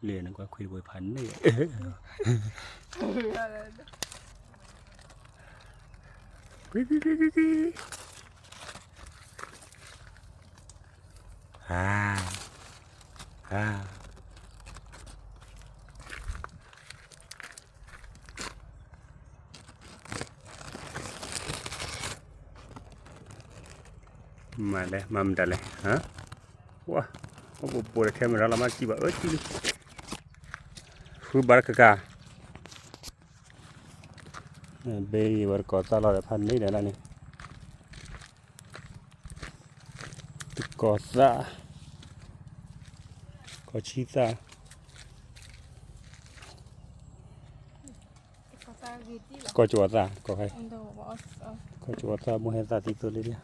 လၢနကွၢ်ခွံတဘိဖးန့ၣ်, ကွံကွံကွံကွံကွံ, ဟါ, ဟါ. မၤလဲၣ် မၤမတၤလဲၣ်, ဝါ, အိၣ်ပိာ်ပိာ်ဒီး camera လီၤ မ့ၢ်စံးဘၣ်အၢစံလံ, ဃုဘၣ်တကကၤ, ဘ့ဝဲတကိးသၣ်လီၤဒီးဖးန့ၣ်ဒီးလၢန့ၣ်, တကိးသၣ်, ကိးဆံသၣ် ကိးကဝီၤသၣ်, ကိး, ကိးကဝီၤသၣ် မိၢ်ဟဲသၣ်သံသိလ့ၣ်ဒၣ်,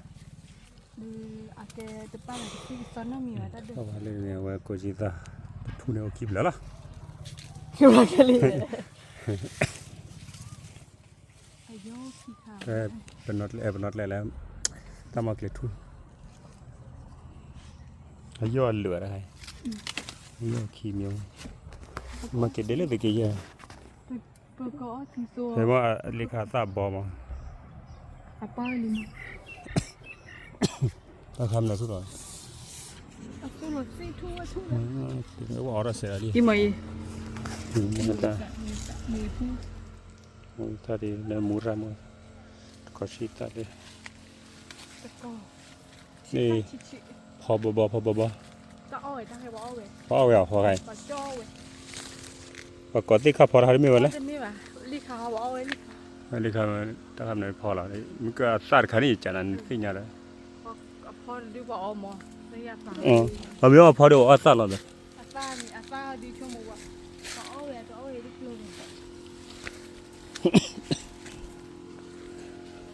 အဝဲကိးကဝီၤသၣ်, ပထူၣ်န့ၣ်အိၣ်ခံဖျၢၣ်လီၤ, ပနီၣ်ကျဲလဲၣ်, တၢ်မီကျဲထူၣ်, အယီၢ်အလၢာ်တခါ, ယီၢ်ခံမၠိ, မၤက့ၤဒ်လဲၣ်သက့ယဲၢ်, လၢခါသၣ်ဘီမး, တၢ်ခါမနုၤထူၣ်လီၤ, အီၣ်ထီၣ်စဲးလီၤလံ, တၢ်ဒ်လၢမူရၣ်မး, တကိးဆံသၣ်လၢ န့ၣ်, ဖီဘီဘီ ဖီဘီဘီ, ပှၤအီၣ်ဝဲအီၤဖီခါအံၤ, ပှၤကိးသ့ၣ်ခါဖီတခါတမ့ၢ်ဝဲလဲၣ်, လၢခါ, တၢ်ခါမနုၤဖီလီၤ, မ့ၢ်ကအသၣ်တခါန့ၣ် ယကနၤနသ့ၣ်ညါဒီး, ပှၤမ့ၢ်အီၣ်ဖီဒီးအီၣ်သၣ်လီၤဒီး,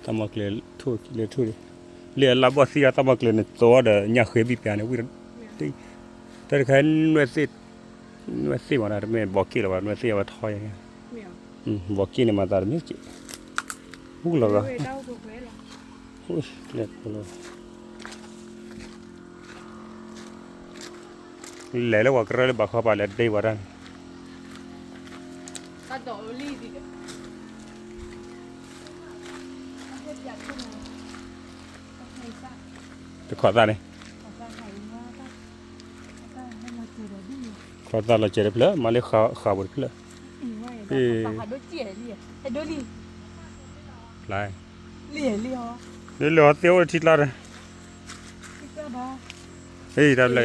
တၢ်မီကျဲထူၣ်လၢထူၣ်, လၢအလါဘီၣ်သံအသၣ်မီကျဲန့ၣ် သိဒီးညၣ်ဃ့ဘံၣ်ပျါန့ၣ်ဝံၣ်, တၢ်တခါ နွဲၣ်သ့ၣ်မး တမ့ၢ်ဘီက့ၣ်လီၤဘၣ်, နွဲၣ်သ့ၣ်အဝဲထီယဲ, ဘီက့ၣ်န့ၣ်မၤသးတမ့ၢ်က့ၣ်, အိၣ်လီၤဂၤ, လဲၤလၢပှၤကရၢလၢဘၣ်ဃီပာ် လဲၤဒ့ဝဲဒၣ်န့ၣ်, တခိးသၣ်န့ၣ်, ခိးသၣ်လီၤစဲးတဖျၢၣ် မၤလၢဃာ်ပူၤတဖျၢၣ်, ဖျါ, လၢလၢအီၤသ့အိၣ်ထံကျါဒီး, တၢ်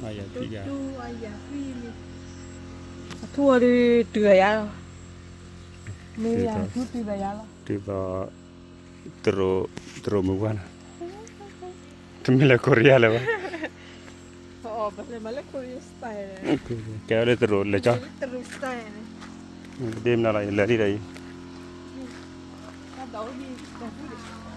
ဘျါအံၤ, အထူၣ်အီၤဒုးတုၤလီၤယါလီၤ, မ့ၢ်ယါထူၣ်တုၤလီၤယါလီၤ, တုၤသိး တရူးမုၢ်ပှၢ်နီၤ, တမ့ၢ်လၢ Korea လၢၤဘၣ်, ကဲလၢတရူးလဲၤကၠီ, ဒ့မနုၤလီၤ ယလဲၤဒ်ဒီးအံၤ,